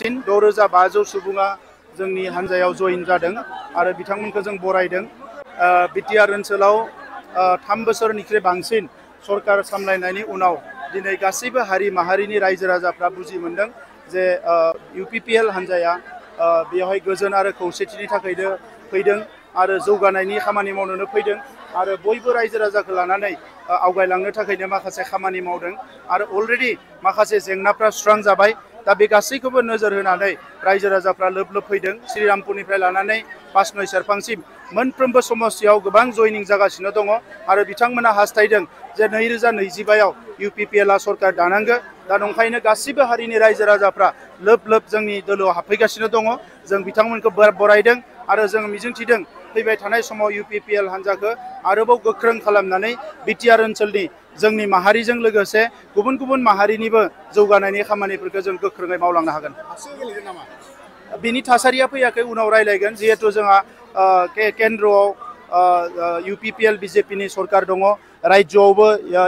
बांसिन 6500 सुबुङा जोंनि हान्जायाव जइन जादों आरो बिथांमोनखौ जों बरायदों। बिटिआर ओनसोलाव 3 बोसोरनिख्रुइ बांसिन सरकार सामलायनायनि उनाव दिनै गासैबो हारि माहारिनि रायजो राजाफ्रा बुजि मोनदों जे इउपिपिएल हान्जाया बेवहाय गोजोन आरो खौसेथिनि थाखायनो फैदों आरो जौगानायनि खामानि मावनोनो फैदों आरो बयबो रायजो राजाखौ लानानै आवगायलांनो थाखायनो माखासे खामानि मावदों आरो अलरेडि माखासे जेंनाफ्रा सुस्रांजाबाय। दा बे गासैखौबो नोजोर होनानै रायजो राजाफ्रा लोब लोब फैदों। श्रीरामपुरनिफ्राय लानानै पासनय सेरफांसिम मोनफ्रोमबो समस्तियाव गोबां जयनिं जागासिनो दङ आरो बिथांमोना हास्थायदों जे 2025आव इउपिपिएलआ सरकार दानांगो। दा नंखायनो गासिबो हारिनि रायजो राजाफ्रा लोब लोब जोंनि दोलोआव हाबफैगासिनो दङ। जों बिथांमोनखौ बरायदों आरो जों मिजिंथिदों फैबाय थानाय समाव इउपिपिएल हान्जाखौ आरोबाव गोख्रों खालामनानै बिटिआर ओनसोलनि जोंनि माहारिजों लोगोसे गुबुन गुबुन माहारिनिबो जौगानायनि खामानिफोरखौ जों गोख्रोङै मावलांनो हागोन। बिनि थासारिया फैयाखै, उनाव रायलायगोन। जिहेतु जोंहा केन्द्रआव इउपिपिएल बिजेपिनि सरकार दङ, राज्योआवबो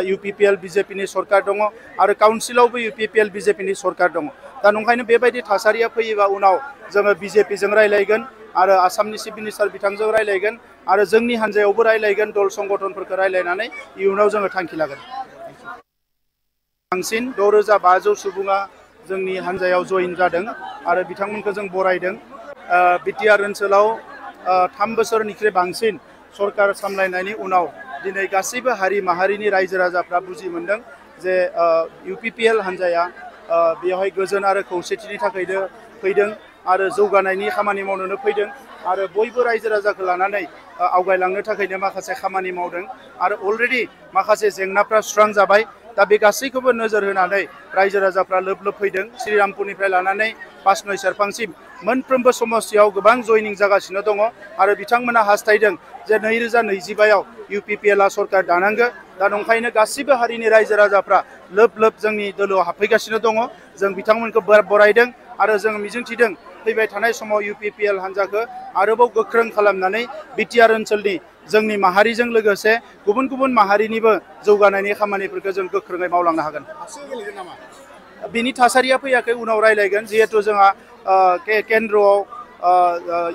इउपिपिएल बिजेपिनि सरकार दङ आरो काउन्सिलावबो इउपिपिएल बिजेपिनि सरकार दङ। दा नंखायनो बेबायदि थासारिया फैयोबा उनाव जोङो बिजेपिजों रायलायगोन आरो आसामनि चिफ मिनिस्टार बिथांजों रायलायगोन आरो जोंनि हान्जायावबो रायलायगोन। दल संगठनफोरखौ रायलायनानै इयुनाव जोङो थांखि लागोन। बांसिन 6500 सुबुङा जोंनि हान्जायाव जइन जादों आरो बिथांमोनखौ जों बरायदों। बिटिआर ओनसोलाव 3 बोसोरनिख्रुइ बांसिन सरकार सामलायनायनि उनाव दिनै गासैबो हारि माहारिनि रायजो राजाफ्रा बुजि मोनदों जे इउपिपिएल हान्जाया बेवहाय गोजोन आरो खौसेथिनि थाखायनो फैदों आरो जौगानायनि खामानि मावनोनो फैदों आरो बयबो रायजो राजाखौ लानानै आवगायलांनो थाखायनो माखासे खामानि मावदों आरो अलरेडि माखासे जेंनाफ्रा सुस्रांजाबाय। दा बे गासैखौबो नोजोर होनानै रायजो राजाफ्रा लोब लोब फैदों। श्रीरामपुरनिफ्राय लानानै पासनय सेरफांसिम मोनफ्रोमबो समस्तियाव गोबां जयनिं जागासिनो दङ आरो बिथांमोना हास्थायदों जे 2025आव इउपिपिएलआ सरकार दानांगो। दा नंखायनो गासिबो हारिनि रायजो राजाफ्रा लोब लोब जोंनि दोलोआव हाबफैगासिनो दङ। जों बिथांमोनखौ बरायदों आरो जों मिजिंथिदों फैबाय थानाय समाव इउपिपिएल हान्जाखौ आरोबाव गोख्रों खालामनानै बिटिआर ओनसोलनि जोंनि माहारिजों लोगोसे गुबुन गुबुन माहारिनिबो जौगानायनि खामानिफोरखौ जों गोख्रोङै मावलांनो हागोन। बिनि थासारिया फैयाखै, उनाव रायलायगोन। जिहेतु जोंहा केन्द्रआव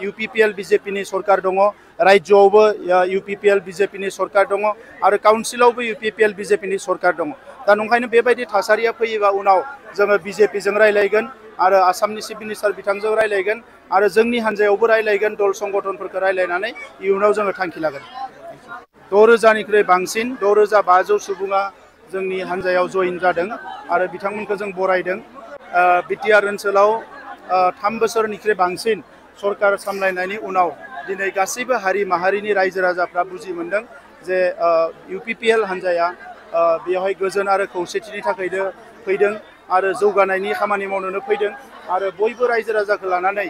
इउपिपिएल बिजेपिनि सरकार दङ, राज्योआवबो इउपिपिएल बिजेपिनि सरकार दङ आरो काउन्सिलावबो इउपिपिएल बिजेपिनि सरकार दङ। दा नंखायनो बेबायदि थासारिया फैयोबा उनाव जोङो बिजेपिजों रायलायगोन आरो आसामनि चिफ मिनिस्टार बिथांजों रायलायगोन आरो जोंनि हान्जायावबो रायलायगोन। दल संगठनफोरखौ रायलायनानै इयुनाव जोङो थांखि लागोन। 6000निख्रुइ बांसिन 6500 सुबुङा जोंनि हान्जायाव जइन जादों आरो बिथांमोनखौ जों बरायदों। बिटिआर ओनसोलाव 3 बोसोरनिख्रुइ बांसिन सरकार सामलायनायनि उनाव दिनै गासैबो हारि माहारिनि रायजो राजाफ्रा बुजि मोनदों जे इउपिपिएल हान्जाया बेवहाय गोजोन आरो खौसेथिनि थाखायनो फैदों आरो जौगानायनि खामानि मावनोनो फैदों आरो बयबो रायजो राजाखौ लानानै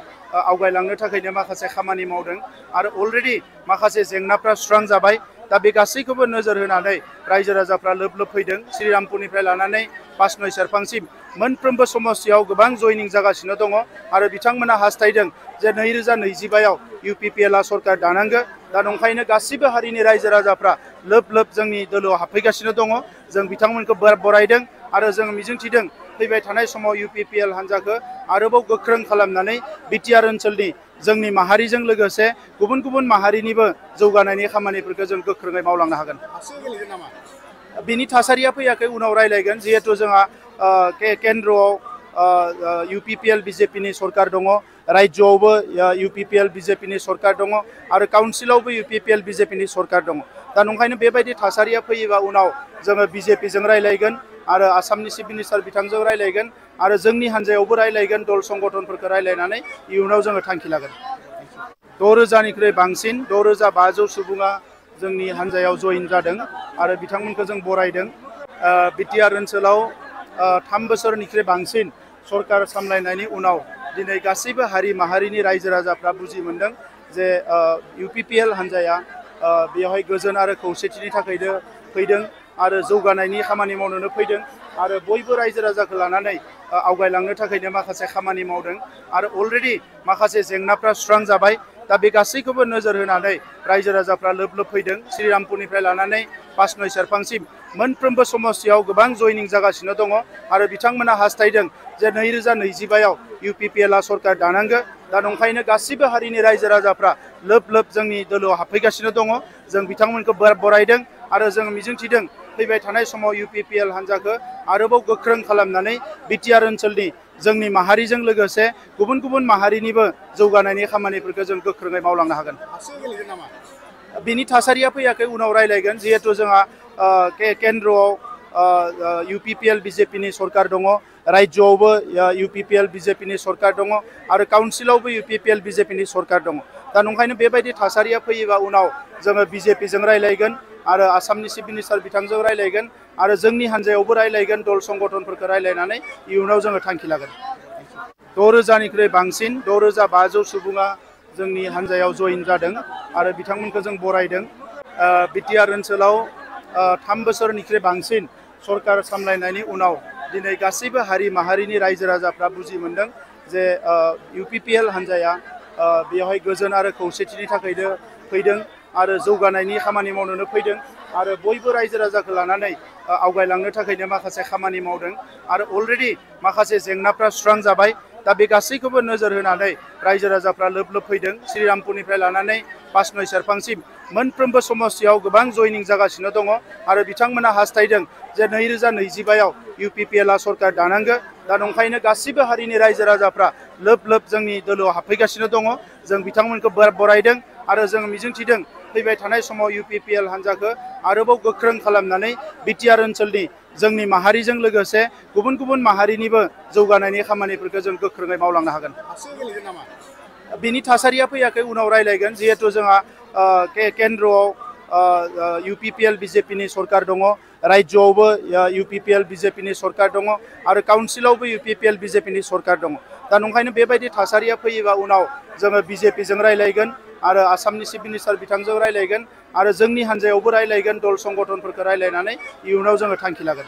आवगायलांनो थाखायनो माखासे खामानि मावदों आरो अलरेडि माखासे जेंनाफ्रा सुस्रांजाबाय। दा बे गासैखौबो नोजोर होनानै रायजो राजाफ्रा लोब लोब फैदों। श्रीरामपुरनिफ्राय लानानै पासनय सेरफांसिम मोनफ्रोमबो समस्तियाव गोबां जयनिं जागासिनो दङ आरो बिथांमोना हास्थायदों जे 2025आव इउपिपिएलआ सरकार दानांगो। दा नंखायनो गासिबो हारिनि रायजो राजाफ्रा लोब लोब जोंनि दोलोआव हाबफैगासिनो दङ। जों बिथांमोनखौ बरायदों आरो जों मिजिंथिदों फैबाय थानाय समाव इउपिपिएल हान्जाखौ आरोबाव गोख्रों खालामनानै बिटिआर ओनसोलनि जोंनि माहारिजों लोगोसे गुबुन गुबुन माहारिनिबो जौगानायनि खामानिफोरखौ जों गोख्रोङै मावलांनो हागोन। बिनि थासारिया फैयाखै, उनाव रायलायगोन। जिहेतु जोंहा केन्द्रआव इउपिपिएल बिजेपिनि सरकार दङ, राज्योआवबो इउपिपिएल बिजेपिनि सरकार दङ आरो काउन्सिलावबो इउपिपिएल बिजेपिनि सरकार दङ। दा नंखायनो बेबायदि थासारिया फैयोबा उनाव जोङो बिजेपिजों रायलायगोन आरो आसामनि चिफ मिनिस्टार बिथांजों रायलायगोन आरो जोंनि हान्जायावबो रायलायगोन। दल संगठनफोरखौ रायलायनानै इयुनाव जोङो थांखि लागोन। 6000निख्रुइ बांसिन 6500 सुबुङा जोंनि हान्जायाव जइन जादों आरो बिथांमोनखौ जों बरायदों। बिटिआर ओनसोलाव 3 बोसोरनिख्रुइ बांसिन सरकार सामलायनायनि उनाव दिनै गासैबो हारि माहारिनि रायजो राजाफ्रा बुजि मोनदों जे इउपिपिएल हान्जाया बेवहाय गोजोन आरो खौसेथिनि थाखायनो फैदों आरो जौगानायनि खामानि मावनोनो फैदों आरो बयबो रायजो राजाखौ लानानै आवगायलांनो थाखायनो माखासे खामानि मावदों आरो अलरेडि माखासे जेंनाफ्रा सुस्रांजाबाय। दा बे गासैखौबो नोजोर होनानै रायजो राजाफ्रा लोब लोब फैदों। श्रीरामपुरनिफ्राय लानानै पासनय सेरफांसिम मोनफ्रोमबो समस्तियाव गोबां जयनिं जागासिनो दङ आरो बिथांमोना हास्थायदों जे 2025आव UPPLआ सरकार दानांगो। दा नंखायनो गासिबो हारिनि रायजो राजाफ्रा लोब लोब जोंनि दोलोआव हाबफैगासिनो दङ। जों बिथांमोनखौ बरायदों आरो जों मिजिंथिदों फैबाय थानाय समाव UPPL हान्जाखौ आरोबाव गोख्रों खालामनानै BTR ओनसोलनि जोंनि माहारिजों लोगोसे गुबुन गुबुन माहारिनिबो जौगानायनि खामानिफोरखौ जों गोख्रोङै मावलांनो हागोन। बिनि थासारिया फैयाखै, उनाव रायलायगोन। जिहेतु जोंहा केन्द्रआव UPPL BJPनि सरकार दङ, राज्योआवबो UPPL BJPनि सरकार दङ आरो काउन्सिलावबो UPPL BJPनि सरकार दङ। दा नंखायनो बेबायदि थासारिया फैयोबा उनाव जोङो BJPजों रायलायगोन आरो आसामनि चिफ मिनिस्टार बिथांजों रायलायगोन आरो जोंनि हान्जायावबो रायलायगोन, दल संगठनफोरखौ रायलायनानै इयुनाव जोङो थांखि लागोन। 6,000निख्रुइ बांसिन 6,500 सुबुङा जोंनि हान्जायाव जइन जादों आरो बिथांमोनखौ जों बरायदों। BTR ओनसोलाव 3 बोसोरनिख्रुइ बांसिन सरकार सामलायनायनि उनाव दिनै गासैबो हारि माहारिनि रायजो राजाफ्रा बुजि मोनदों जे UPPL हान्जाया बेवहाय गोजोन आरो खौसेथिनि थाखायनो फैदों आरो जौगानायनि खामानि मावनोनो फैदों आरो बयबो रायजो राजाखौ लानानै आवगायलांनो थाखायनो माखासे खामानि मावदों आरो अलरेडि माखासे जेंनाफ्रा सुस्रांजाबाय। दा बे गासैखौबो नोजोर होनानै रायजो राजाफ्रा लोब लोब फैदों। श्रीरामपुरनिफ्राय लानानै पासनय सेरफांसिम मोनफ्रोमबो समस्तियाव गोबां जयनिं जागासिनो दङ आरो बिथांमोना हास्थायदों जे 2025आव UPPLआ सरकार दानांगो। दा नंखायनो गासिबो हारिनि रायजो राजाफ्रा लोब लोब जोंनि दोलोआव हाबफैगासिनो दङ। जों बिथांमोनखौ बरायदों आरो जों मिजिंथिदों फैबाय थानाय समाव UPPL हान्जाखौ आरोबाव गोख्रों खालामनानै BTR ओनसोलनि जोंनि माहारिजों लोगोसे गुबुन गुबुन माहारिनिबो जौगानायनि खामानिफोरखौ जों गोख्रोङै मावलांनो हागोन। बिनि थासारिया फैयाखै, उनाव रायलायगोन। जिहेतु जोंहा केन्द्रआव UPPL BJPनि सरकार दङ, राज्योआवबो UPPL BJPनि सरकार दङ आरो काउन्सिलावबो UPPL BJPनि सरकार दङ। दा नंखायनो बेबायदि थासारिया फैयोबा उनाव जोङो BJPजों रायलायगोन आरो आसामनि चिफ मिनिस्टार बिथांजों रायलायगोन आरो जोंनि हान्जायावबो रायलायगोन, दल संगठनफोरखौ रायलायनानै इयुनाव जोङो थांखि लागोन।